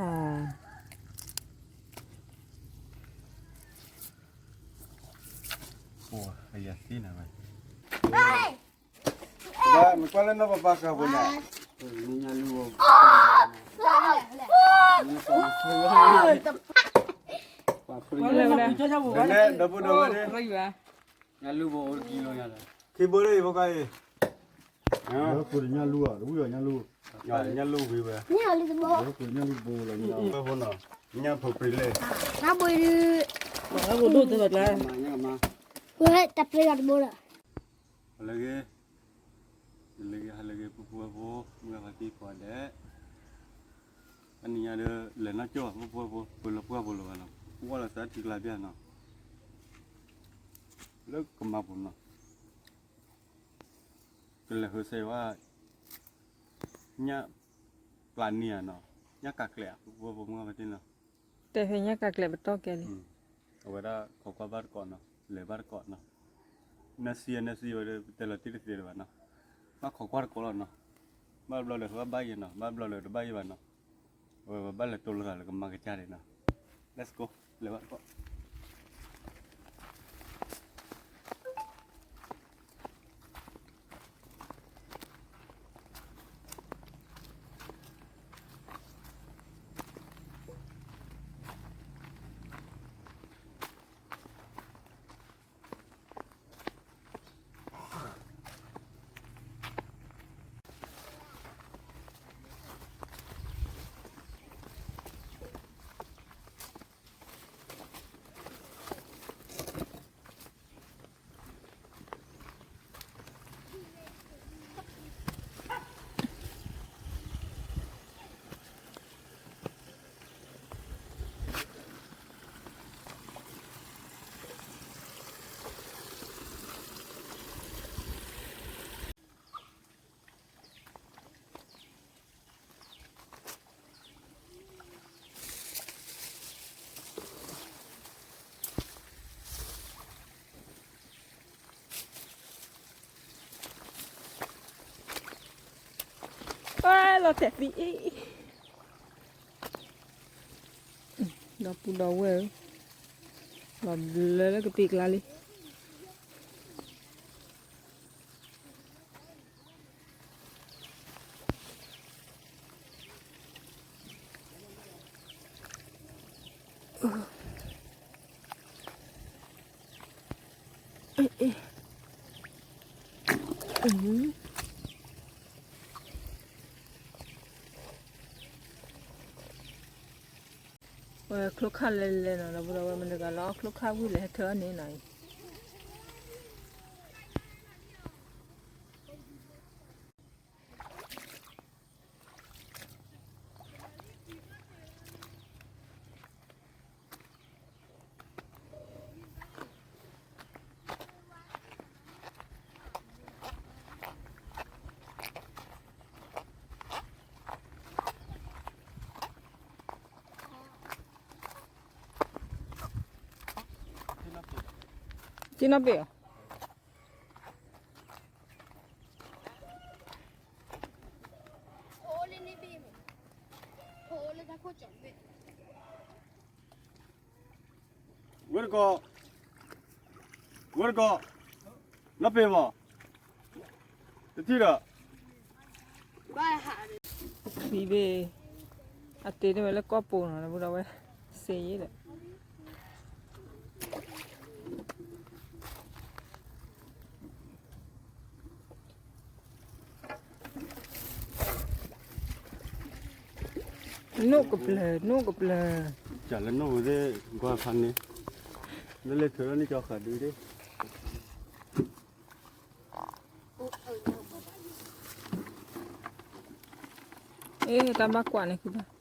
အိၣ်အယၤသံနၤဝဲ, မ့ၢ်ကွၢ်လၢနီၢ်ပၤပၤဃာ်ပူၤန့ၣ်, ညၣ်လူၢ်ဘိအိၣ်တကံလိာ်ညါလီၤ, ခံဘိလၢအံၤဖိခွါအံၤ, ညၣ်လူၢ်ဘိ, ညၣ်လူၢ်ဝံၤဝဲ, ညၣ်လူၢ်ဘိလီၤ, ညၣ်ဖိနီၤ, ညၣ်ဖိပြံလ့ၣ်, ဝဲတပျ့ၤလီၤတဘိလီၤ. လၢဂ့ၤ, လၢဂ့ၤ ဟါလၢဂ့ၤ ပုၢ်ဖိဝဲၢ်ဖိ မုၢ်ဂၤဖါတံၢ်ကိးဂၤဒဲး, အနံၤညါဒီး လဲၤနီၢ်ကၠိၣ်ဘၣ် ပုၢ်ဖိဝဲၢ်ဖိ ပလီၤပှၢ်ပူၤလီၤဘၣ်နီၤ, ပှၢ်လီၤသးထံကျါဘၣ်နီၤ, လၢကမၤပူၤနီၤ, ကလဲၤဃုစ့ဝဲ ညၣ်ပျၢ်နံၤဧါနီၤ, ညၣ်ကးကျဲးဧါ ပုၢ်ဖိဝဲၢ်ဖိ မုၢ်ဂၤဖါတံၢ်နီၤ. တဲဖဲညၣ်ကးကျဲးပတီၢ်ကဲလံ. အဝဲဒၣ်ခိးကွၢ်ဘၣ်တကိးနီၤ, လဲၤဘၣ်တကိးနီၤ, နၢ်စံၣ်နၢ်စံၣ်ဝဲဒီး ပတဲလီၤတံၢ်တသ့လၢၤဘၣ်နီၤ, ဘၣ်ခိးကွၢ်တကိးလီၤနီၤ, ဘၣ်ဘျီလၢၤဘၣ်ဘၣ်ယဲနီၤ, ဘၣ်ဘျီလၢၤတဘၣ်ယဲဘၣ်နီၤ, အဝဲဘၣ်လဲၤတိလိာ်သးလၢကမၤကစၢ်ဒံးနီၤ, Let's go, လဲၤဘၣ်တကိး. လီၤတဲာ်သံအံၤ, ဒီပုၢ်ဒီဝဲၢ်ဧၢ, လီၤဘျၢလၢကပ့ၤကျါလံ. ဝဲချိၣ်ခၣ်လဲၤလဲၤနီၤ, ဒီပုၢ်ဒီဝဲၢ် မတၤတဂၤလၢအီၣ်ချိၣ်ခၣ်ဝံၤလဲၤဟဲထၢအီၣ်န့ၣ်နီၤအံၤ. တ့နီၣ်ပ့ၢ်ဧါ. ဝဲတကိး, ဝဲတကိး, နီၢ်ပ့ၢ်မး, တထံၣ်ဒီး, ဘၣ်ဟး, သံဘ့ၣ်, အတ့န့ၢ်ဝဲလၢကီၢ်ပူၤနီၤ, ဒီပုၢ်ဒီဝဲၢ်, စ့ယ့ၣ်ဒီး နိၣ်ကပျၢၤ, နိၣ်ကပျၢၤ, ကၢ်လၢနိၣ်ဝဲသ့ၣ်, ကွၢ်ဖးန့ၣ်, လၢလဲၤထုးထီၣ်န့ၢ်ကၠီဃာ်ဒုးဒ့ၣ်, အ့ တၢ်ဘၣ်ကွၢ်န့ၣ်ခံဘၣ်.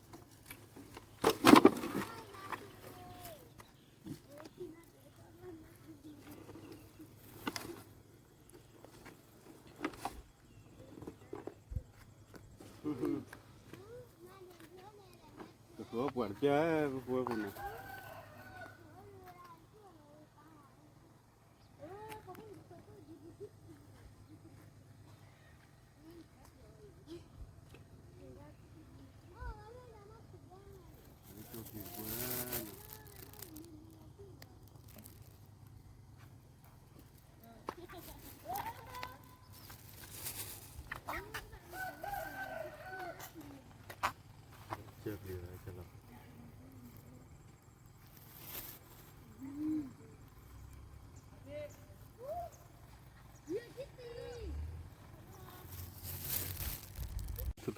ပှၤတပျၢ် ပှၤပှၤန့ၣ် ပ ထူ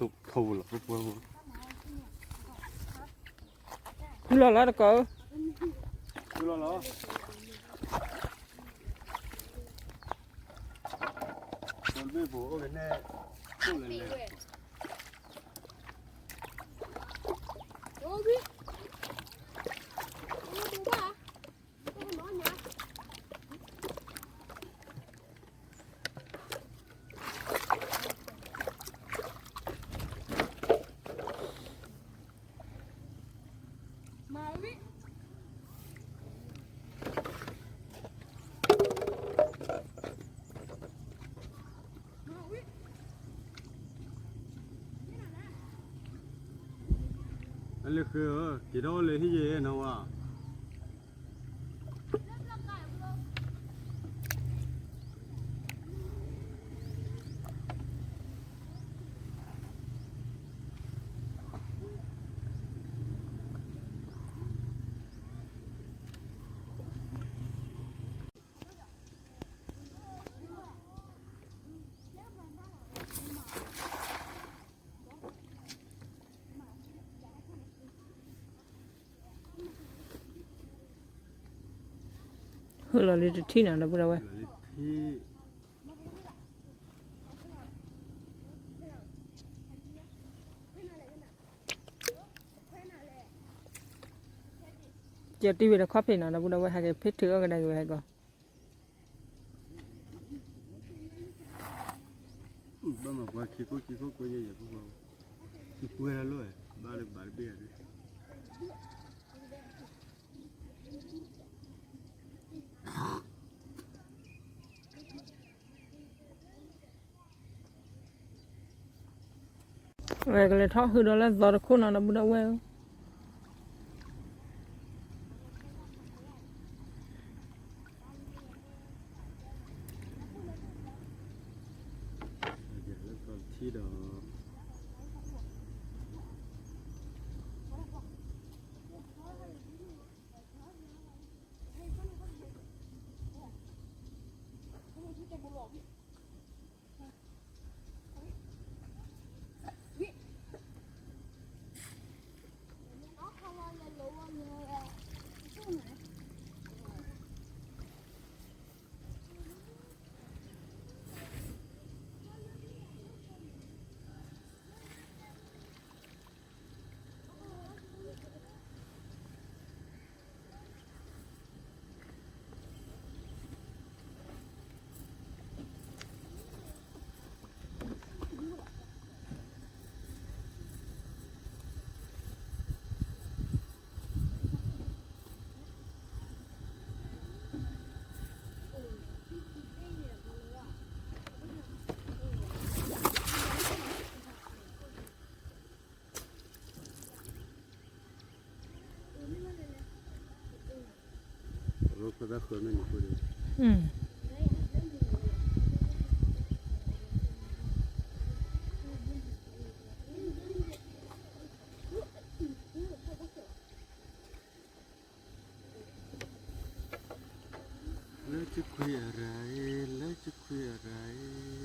လီၤလီၤတကီၢ်, ထူလီၤလီၤ, မ့ၣ်ပိၢ်အိၣ်ကနဲၣ်, အိၣ်လဲၤလဲၤ အလၢဃဲဧၢ, က့ၤထီၣ်အိၣ်လၢဟံၣ်ယဲနီၤဝဲ. ဟုၣ်လီၤလံတထံၣ်နီၤ ဒီပုၢ်ဒီဝဲၢ်. ကဲတံၢ်ဝံၤဒီးခီၣ်ဖံးနီၤ ဒီပုၢ်ဒီဝဲၢ် ဟဲက့ၤဖ့ထုးအီၣ်ကဒါက့ၤဝဲဟဲကီး. ဘၣ်မၤပှၤခံခိၣ်ခံခိၣ်ကိးယဲၢ်ယဲၢ်ဖိခွါ, ခံပှဲၤလီၤလီၤ, ဘၣ်လၢဘၣ်တဘ့ၣ်ဧါဒ် ဝဲကလဲၤထီၣ်ဟုၣ်ဒီးလၢသီတခိၣ်နီၤ ဒီပုၢ်ဒီဝဲၢ်ဧၢ. လၢသီတထံၣ်ဒီး လၢကခွံအရၤအံၤ, လၢကခွံအရၤအံၤ. ဘ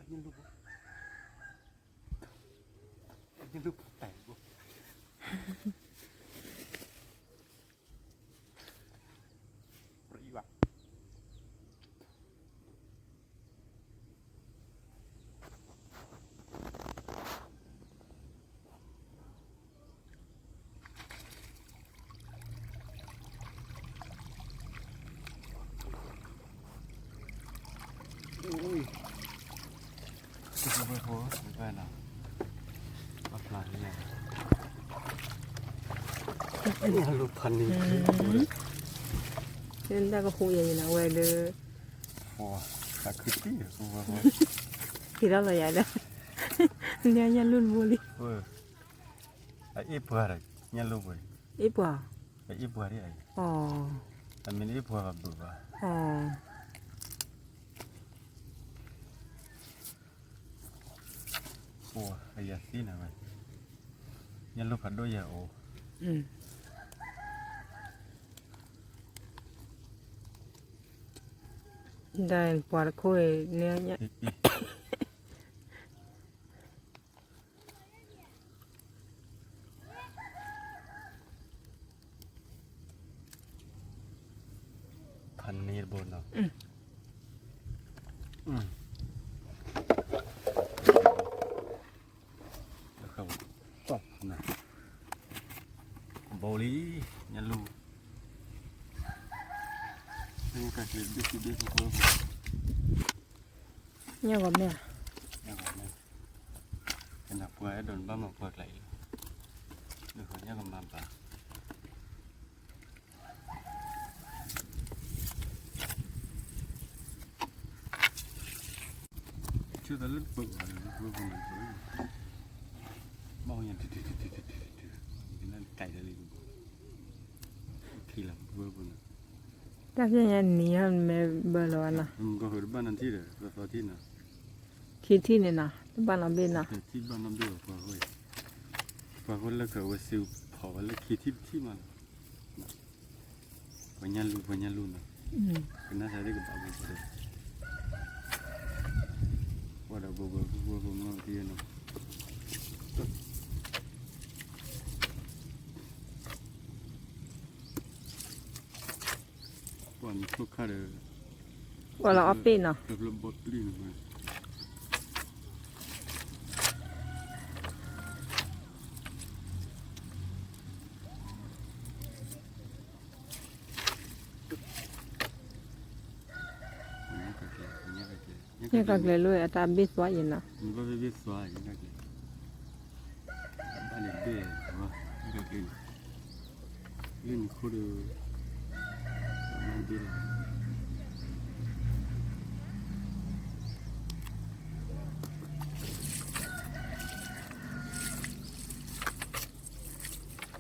ၣ်ညၣ်လူၢ်ဘိ, ဘၣ်ညၣ်လူၢ်ဘိတဲာ်ဘိ, ပြံဘၣ်. အဖျါန့ၣ်, အလူၤဖးန့ၣ်, တၢ်ကဟူးယၤယံၤနီၤ ဝဲဒီး ဟံးထီၣ်လီၤယၤဒီး ညၣ်လူၢ်တဘိလံ အအ့ၣ်ပှၤဒီး ညၣ်လူၢ်ပှၤ အ့ၣ်ပှၤ အအ့ၣ်ပှၤဒ်အံၤ အမ့ၢ်အ့ၣ်ပှၤဘၣ်ဘုးဘၣ် ပှၤအယၤသံနၤဝဲ ညၣ်လူၢ်ဖးဒိၣ်ယၤအိၣ် ဒီးပှၤတခိၣ်န့ၣ် ဖးန့ၢ်တဘိနီၤ ဘိလံ ညၣ်လူၢ် ညၣ်ကီၤမ့ၢ် ညၣ်ကီၤမ့ၢ် ကနၢ်ပှၤအဲၣ်ဒိးနဘၣ်မၤပှၤကျါအံၤလီၤ နဃီညၣ်ကမၤဘၣ် ဆၢသးလၢပၢၤအီၤဒီး ပၢၤပူၤန့ၣ်ပၢၤ ဘၣ်အီၤညါ တုၤတုၤတုၤတုၤတုၤတုၤ ယကနၣ်တကဲးလၢလံ ခံလီၤပၢၤပူၤန့ၣ် တၢ်ဖျဲၣ်ညါနံၤဟီမ့ၢ်ဘၢလီၤဝဲနီၤ မုၢ်ကီၢ်ဃုာ်တဘၣ်နီၢ်ထံၣ်ဒီး သီသီထံၣ်နီၤ ခံထံၣ်န့ၣ်နီၤ တဘၣ်နီၢ်ဘ့ၣ်နီၤ ထံၣ်ဘၣ်နီၢ်ဘ့ၣ်အီၤပှၤဃိ ပှၤဃိလၢကဝဲစ့ဖီၣ်ဝဲလၢခံထံၣ်တထံၣ်မးလီၤ ပှၤညၣ်လူၢ် ပှၤညၣ်လူၢ်နီၤ ကနၣ်စးဒ်ကဘၣ်ပူၤပူၤဒီး ပှၤဒီးဘိဘိဘိဘိမီၤတံၢ်နီၤ ပှၤမံၤခိၣ်ခါဒီး ပှၤလီၤအီၣ်ပ့ၣ်နီၤ တဖျၢၣ်ဘီပျံၢ်န့ၣ် ညၣ်ကီၤကျဲၤလၢအတၢ်ဘ့ၣ်သွါယံၤနီၤ ဘၣ်ဘ့ၣ်သွါယံၤ ညၣ်ကီၤကျဲၤ ဘၣ်န့ၣ်ဘ့ၣ် ညၣ်ကီၤကျဲၤ လၢနခိၣ်ဒီး ဘ့ၣ်လီၤ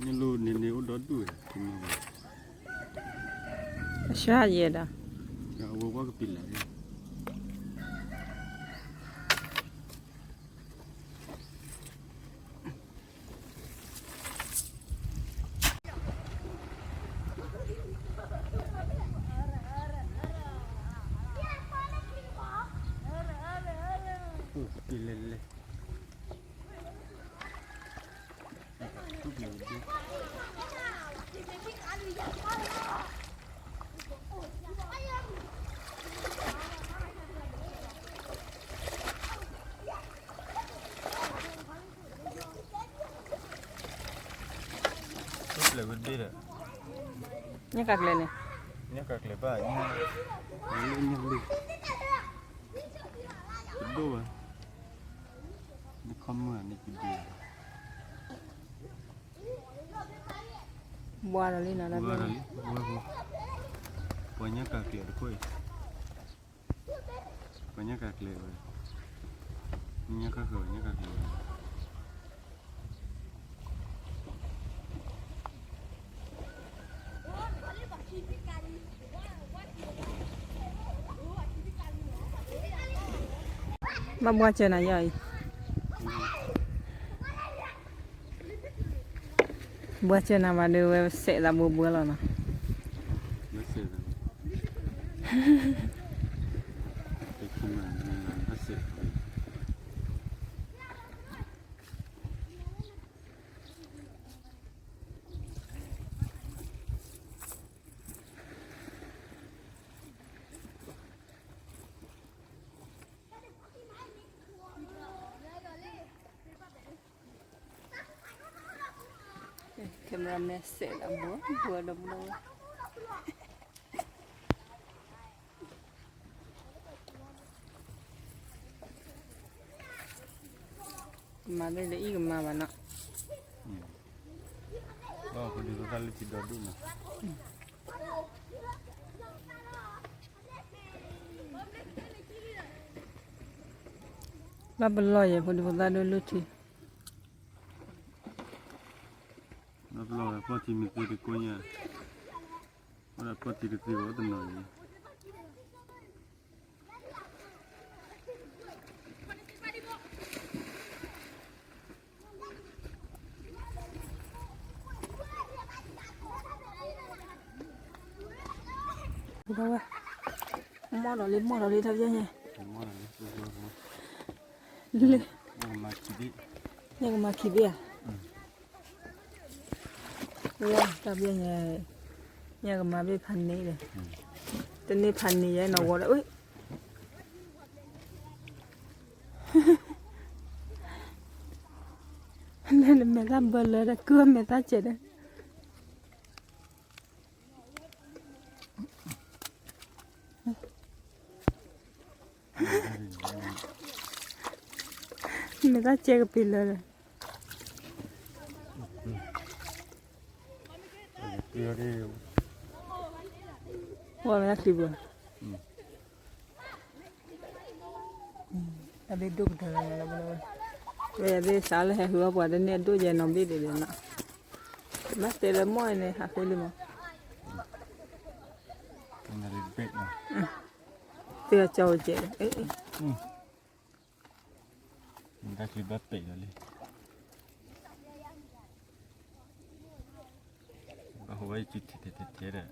ညၣ်လူၢ်န့ၣ်န့ၣ်အိၣ်ဒီဒူၣ်ဝဲ အဆှၢယဲဒၣ် အဝဲဝဲကပံၤလဲၣ် ပံၤလဲၣ်လဲၣ် ညၣ်ကီၤကျဲၤန့ၣ် ညၣ်ကီၤကျဲၤဘၣ် ညၣ်လူၢ် တဒိၣ်ဝဲ နခီမုၢ်န့ၣ်ကဒံး ဘှါဒီးလံနီၤ ဘှါဒီးလံ ပှၤညၣ်ကီၤကျဲၤတခိၣ်အံၤ ပှၤညၣ်ကီၤကျဲၤဝဲ ညၣ်ကီၤကျဲၤ ညၣ်ကီၤကျဲၤဝဲ ဘၣ်ဘှါစၢၤနၤယီၤအံၤ ဘှါစၢၤနၤဘၣ်ဒီး ဝဲစဲးသးဘိဘိလီၤနီၤ cameraman စဲးလၢဘိဘိဒီးဘိဝဲ ကမၤလၢလၢအံၤကမၤဘၣ်နီၤ ဘၣ်ဃိဒ်သိးတၢ်လၢခံဒီဒူၣ်မး အ ဘၣ်ပလီၢ်ယဲ ဖိဒံဖိသၣ်ဒိၣ်လၢထံ, ဘၣ်ပလီၢ်ဝဲပီၢ်ထံမ့ၢ်သ့တကိးညါ, ဝဲဒၣ်ပီၢ်ထံတသ့ဘၣ်တနီၤအံၤ ဝဲ, မီၢ်ဒီးလံ မီၢ်ဒီးလံ တၢ်ပညဲ, လံ, ညၣ်ကမၤခံဘ့ၣ်ဧါ, တၢ်ပညဲ, ညၣ်ကမၤဘ့ၣ်ဖးန့ၣ်ဒီး, တန့ၢ်ဖးန့ၣ်ယဲနီၢ်ဝီဒီး, လၢနမဲာ်သၣ်ဘၢလၢဒီး ကုမဲာ်သၣ်စဲးဒီး မဲာ်သၣ်စဲးကပ့ၤလၢာ်ဒီး, ဝဲမဲာ်သၣ်ချံပူၤ, အဘ့ၣ်ဒိၣ်ကတၢၢ်လီၤ, ဝဲသ့ၣ်စးလၢဟဲဃုအီၣ်ပှၤတန့ၢ်အဒိၣ်ယဲနီၢ်ဘ့ၣ်ဒံးဒီးနီၤ, ဘၣ်တဲလၢမီၢ်န့ၣ် ဟးဃုလံမး, သ့ၣ်အကၠီဝဲကဲး, တၢ်ချံဘၣ်ပ့းလီၤလံ, ဘၣ်ဟိဝဲယစုထံထဲထဲထဲဒီး တၢ်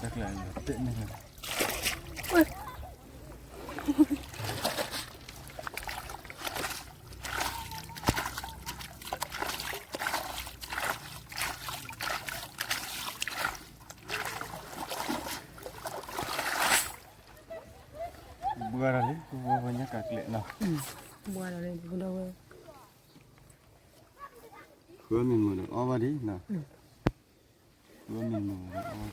ကျဲၤန့ၣ်, ဘှါဒီးလံ ပဝဲညါကကျဲးနီၤ, ဘှါဒီးလံ ပဒီဝဲ, ဃုမ့ၢ်မုာ်ဒီးအီၣ်ဘၣ်ဒံးနီၤ, ဃုမ့ၢ်မုာ်ဒီးအီၣ်ဘၣ်ဒံး,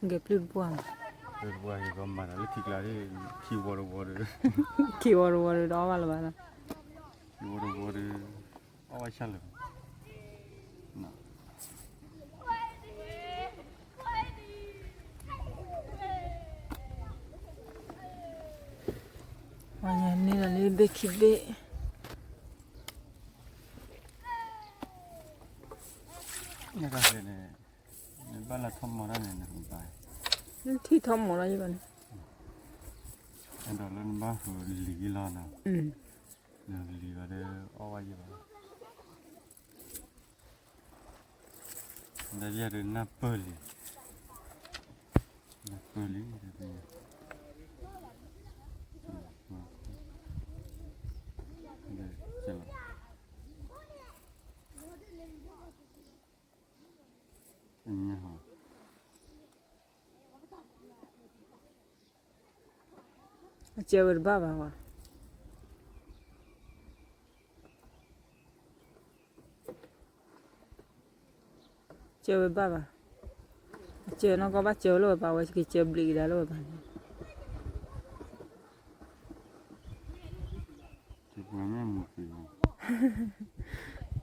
ဂဲၤပျုၢ်တပှၢ်, ပှၢ်ယကမၤတၢ်လၢထံကျါဒ် ခံဝီတဝီဒီး, ခံဝီတဝီဒီး တအီၣ်ဘၣ်လၢၤဘၣ်နီၤ, ခံဝီတဝီဒီး အီၣ်ဘၣ်ဆၣ်လၢၤဘၣ်, န့ၣ်ဒီးလၢဘ့ၣ်ခံဘ့ၣ်, နကန့ၣ်, နဘၣ်လၢထီၣ်မီၤတၢ်န့ၣ် နကဘၣ်, နထံၣ်ထီၣ်မီၤလီၤယဘၣ်န့ၣ်, အဲၣ်ဒိးလၢနဘၣ်ဃုလံၤလီၤနီၤ, နလံၤဘၣ်ဒီး အီၣ်ဘၣ်ယဘၣ်, ဒီးယဲဒုးနၢ်ပၢၢ်လံ, နၢ်ပၢၢ်လံ, အစၢၤဝဲတဘၣ်ဘၣ်ဝဲ, စၢၤဝဲဘၣ်ဘၣ်, အစၢၤနီၢ်ကီၢ်ဘၣ်စၢၤလၢဝဲပာ်ဝဲက့ၤစၢၤဘျံးကဒါလၢဝဲပာ်န့ၣ် ပှၤဝဲခးဘၣ်, မုၢ်ဃ့လီၤဖးဒိၣ်လံနီၤ, ပ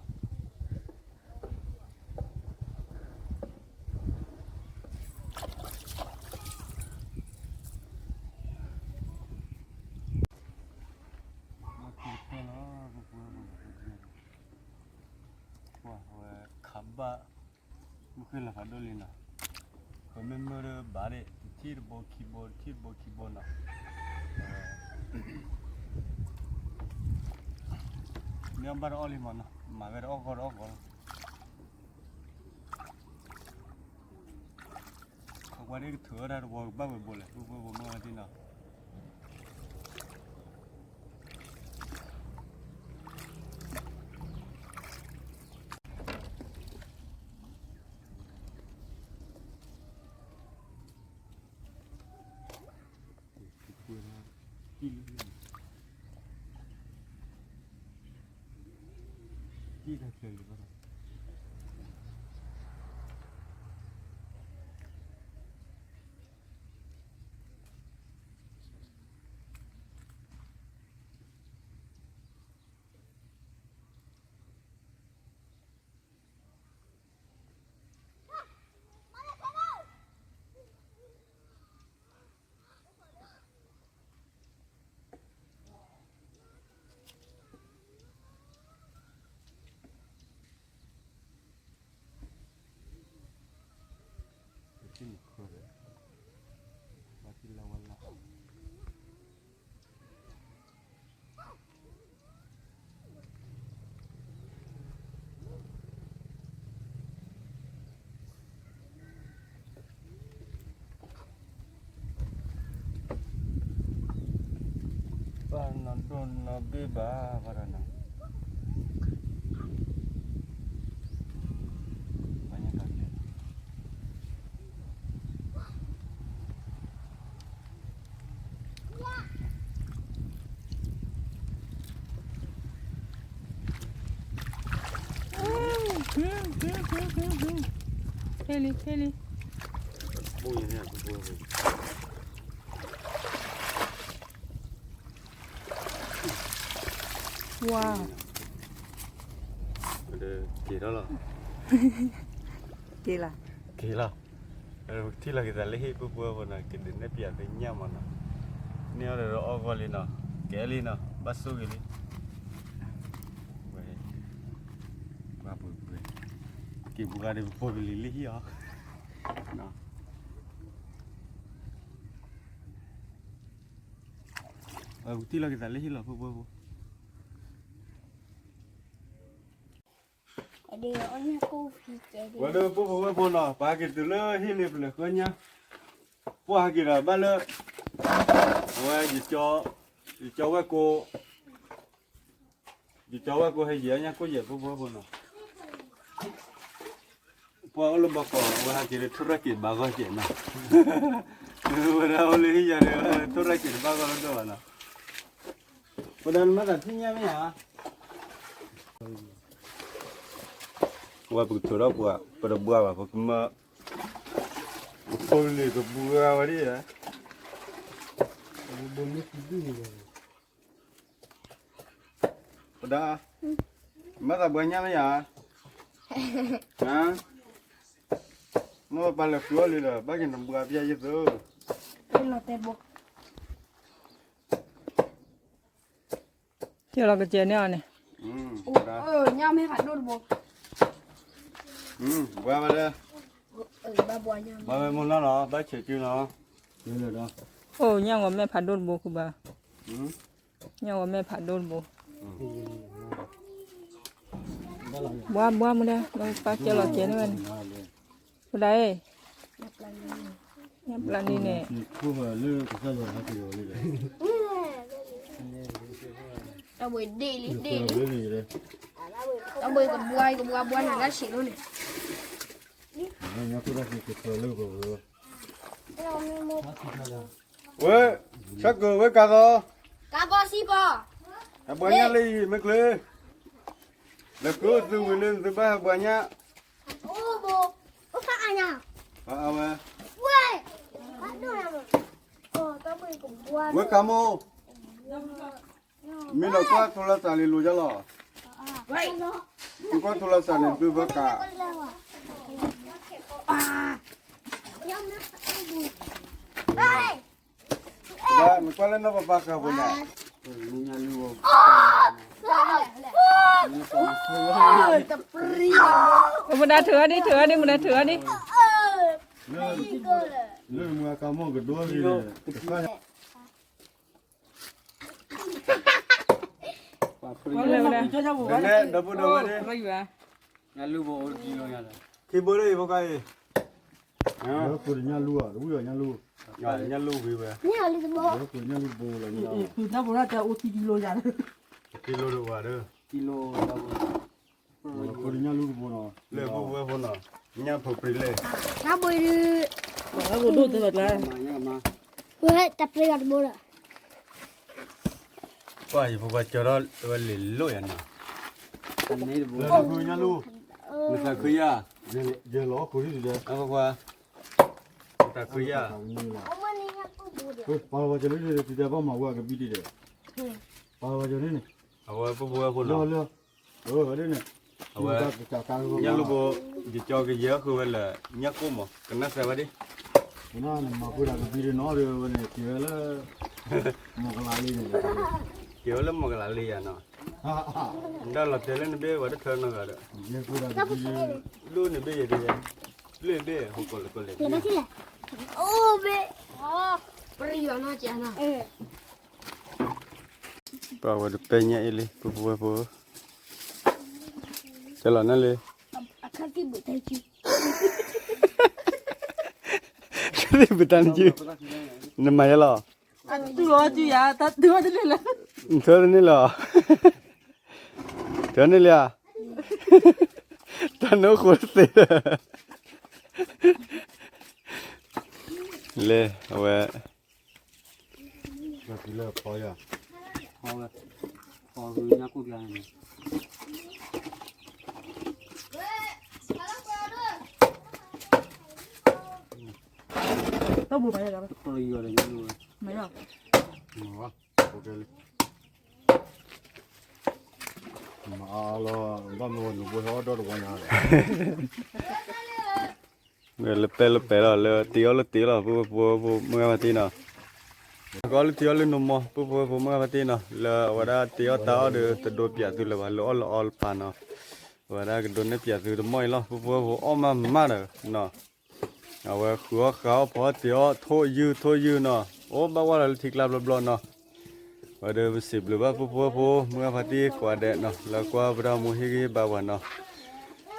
မ့ၢ်မၢဒီးဘၣ်ဒၣ် တထံၣ်တဘိခံဘိ တထံၣ်တဘိခံဘိနီၤ, မ့ၢ်အီၣ်ဘၣ်တအီၣ်လံမးနီၤ, မၤဝဲတအီၣ်ဂီၢ်တအီၣ်ဂီၢ်လီၤ, ခီကွၢ်ဒ်ကထုးဝဲဒၣ်တဝီကဘၣ်ဝဲဘိလဲၣ် ပှၤဘိမုၢ်အီၣ်ဒ်နီၤ တံၢ်တၢ်ချၢလံဘၣ်, နီၢ်ဒိၣ်နီၢ်ဘ့ၣ်ဘၣ် ဘၣ်ဒီးနီၤ ခဲလံ ခဲလံ ဝါ က့ၤထီၣ်လီၤ က့ၤလီၤ က့ၤလီၤ ထံၣ်လီၤက့ၤသးလၢဟံၣ် ပုၢ်ပုၢ်ဝဲၢ်ဖိနီၤ ကဒုးနဲၣ်ပျးသ့ၣ်ညါမးနီၤ န့ၢ်အီၤဒီးအီၣ်ဂီၢ်လံနီၤ ကဲလံနီၤ ဘၣ်ဆိၣ်ဂ့ၤလံ ဝဲ ပှၤပှဲၤပှဲၤ က့ၤပှၤဒီးပဖိပလံၤလံဟံၣ်အီၤ ပထံၣ်လီၤက့ၤသးလၢဟံၣ်လီၤ ပုၢ်ပုၢ်ဝဲၢ်ဖိ ဝဲဒၣ်ပုၢ်ဖိဝဲၢ်ဖိနီၤ ပဟဲက့ၤတုၤလၢဟံၣ်လံပလဲၤဃၢညါ ပှၢ်ဟဲက့ၤဒီးဘၣ်လၢ အဝဲ ယကၠီဝဲၢ်ကိ ယကၠီဝဲၢ်ကိဟဲယံၤညါကိၣ်ယဲၢ် ပုၢ်ဖိဝဲၢ်ဖိနီၤ ပှၢ်အိၣ်လၢဘီကီး အဝဲဟဲက့ၤလၢထိၣ်ရၣ်က့ၤတဘၣ်ဂီၢ်ကဲးနီၤ ဝဲဒၣ်အိၣ်လၢဟံၣ်ယၤဒီး ထိၣ်ရၣ်က့ၤတဘၣ်ဂီၢ်လၢဒိၣ်ဘၣ်နီၤ ပဒၣ်နမၤသးထံၣ်ညါမ့ၢ်ဧါ ဝဲပကထုးထီၣ်ပှၤ ပတဘှါဘၣ် ပကမၢ ပဖိလံၤကဘှါဝဲဒၣ် ပဒၣ် မၤသးဘှါညါမ့ၢ်ဧါ မ့ၢ်ပပၢ်လဲၤဃုအီၣ်လံဒီး ဘၣ်က့ၤနဘှါပျၢ်ယသိး ကဲလီၤကစဲးန့ၢ်အီၤန့ၣ် ဘှါဝဲလၢ ဘှါဝဲမိၢ်နီၢ်နီၤ ဘၣ်ဆဲးကၠူနီၤ အိၣ်ညၣ်ဂီၤမဲၢ်ဖးဒိၣ်တဘိဃုဘၣ် ညၣ်ဂီၤမဲၢ်ဖးဒိၣ်တဘိ ဘှါဘှါမူဒါ ပၢ်ကဲလီၤကဲန့ၢ်ဝဲန့ၣ် မူဒါအံၤ ညၣ်ပျၢ်န့ၣ်န့ၣ် တၢ်ဘှံးဒ့ၣ်လံ ဒ့ၣ်လံ တၢ်ဘှံးကဘှါ ကဘှါဘှါနၤတၢ်ဆံးလိန့ၣ် ဝဲ ဆၢကၢၤဝဲကၤသီ ကၤသီစံပီၤ အဘှါညၣ်လၢယံၤမ့ၢ်ချ့ လဲၤဃုသုဝံၤလၢသုဘၣ်ဟဲဘှါညၣ် အိၣ်ဘိ အိၣ်ဖးအါညါ ဖးအါဝဲ ဝဲ ဖးဒိၣ်ညါမး ဝဲကၤမိၢ် မ့ၢ်ဒီးကွၢ်ထိလီၤသးလံလိၤယါလီၤ သုကွၢ်ထိလီၤသးန့ၣ် သုဘၣ်ကၤ နကွၢ်လၢနီၢ်ပပၢ်ဃာ်ပူၤန့ၣ် မူဒါထုးအီၤဒံး ထုးအီၤဒံး မူဒါထုးအီၤဒံး လၢမူကၤမိၢ်ကဒိလံ ဒီပုၢ်ဒီဝဲၢ် ညၣ်လူၢ်ဘိအိၣ်တကံလိၤညါလီၤ ခံဘိလၢယဖိခွါအံၤ ညၣ်လူၢ်ဝံၤဝဲ ညၣ်လူၢ်ဘိလီၤ တကံလိၤတဝၤဒီး လၢဖိဝဲဖိနီၤ ညၣ်ဖိပြံလဲၣ် တၢ်ဘိဒုး ဝဲတပျ့ၤဘၣ်တဘိလီၤ ပှၤယဖိခွါကၠီထီၣ်ဝဲလံာ်လိၣ်ယၤနီၤ ညၣ်လူၢ် မသးခုယၤ ယလီၤခိၣ်ဒ်ဒီး အဖိခွါ မသးခုယၤ ပှၤဝဲကၠီလၢတတဲဘၣ်မၤဝဲကဘံတံၢ်ဒီး ပှၤဝဲကၠီန့ၣ်န့ၣ် အဝဲဖိဝဲဖိနီၤ လၢ အဝဲ ညၣ်လူၢ်ဘိ ယကၠီကယဲၢ်ဃုဝဲလၢ ညၣ်ကိၣ်မး ကနၣ်စဲးဝဲဒၣ် နမၤဃုတၢ်ကဘံတံၢ်နီၤဒီးဝဲန့ၣ် က့ၤဝဲလၢ မီၢ်ကလးလံန့ၣ် က့ၤဝဲလၢမီၢ်ကလးလံယၤနီၤ ဒၣ်လီၤတဲာ်လၢနဘ့ၣ်ဝဲတထၢနီတဂၤဒီး လူန့ၣ်ဘ့ၣ်ယဲဒၣ် လၢဘ့ၣ်ဟိကီၢ်လၢကီၢ်လဲၣ် အိၣ်ဘ့ၣ် ပရံၣ်ယီၤနီၤကဲနီၤ ပှၤဝဲတပဲညါအံၤလံ ပုၢ်ဖိဝဲၢ်ဖိ ကဲလီၤနၤလံ အခါသံၣ်ဘုတၢ်စု အခါသံၣ်ဘုတၢ်စု နမၤယဲလီၤ အတုအီၤစုယၤ တၢ်တုအီၤတလၢလၢ နထၢတန့ၢ်လၢၤ, ထၢန့ၢ်လံဧါ, တၢ်နၢဃိတသ့လၢၤ, လဲၤအဝဲ တၢ်ဘိးပာ်ယၤလီၤ, မ့ၢ်လီၤ, မၤအါလီၤ, ဘၣ်မနုၤဘိဟဲအီၣ်ဒီတဝီညါလဲၣ်, လၢပဲလၢပဲလီၤ လၢတ့အီၣ်လၢတ့လီၤ ပုၢ်ဖိဝဲၢ်ဖိမုၢ်ဂၢ်ဖါတံၢ်နီၤ, ကီလၢတ့အီၣ်လၢနမီၤ ပုၢ်ဖိဝဲၢ်ဖိမုၢ်ဂၢ်ဖါတံၢ်နီၤ လၢအဝဲဒၣ်တ့အီၣ်တၢ်အီၣ်ဒီးတဒိးပၠးသုလၢၤဘၣ် လၢအီၣ်လၢအီလၢပာ်နီၤ, အဝဲဒၣ်ကဒိးန့ၢ်ပၠးသုတမီၢ်အံၤလီၤ ပုၢ်ဖိဝဲၢ်ဖိအီၣ်မးမးဒီးနီၤ အဝဲဃုအီၣ်ဃါအီၣ်ဖီအီၣ်တ့အီၣ်ထိၣ်ယုၢ်ထိၣ်ယုၢ်နီၤ, အိၣ်ဘၣ်ဝဲလီၤလၢထံကျါဘျီဘျီနီၤ, ဝဲဒီးပစံးဘျုးဘၣ်ပုၢ်ဖိဝဲၢ်ဖိ မုၢ်ဂၢ်ဖါတံၢ်ကိးဂၤဒဲးနီၤ လၢကွၢ်ပတၢ်မူဟ့ၣ်ဂံၢ်ဟ့ၣ်ဘါပှၤနီၤ,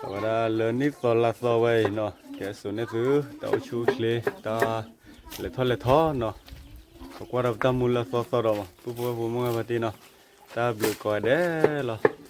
အဝဲဒၣ်လၢနံၣ်သီလါသီဝဲအံၤနီၤ ကဲစိာ်န့ၢ်သု တၢ်အိၣ်ဆူၣ်အိၣ်ချ့ တၢ်လဲၤထီၣ်လဲၤထီနီၤ, ပကွၢ်ဒီးပတၢ်မူလၢသီသီဒီး ပုၢ်ဖိဝဲၢ်ဖိမုၢ်ဂၢ်ဖါတံၢ်နီၤ, တၢ်ဘျုးကိးဂၤဒဲးလီၤ.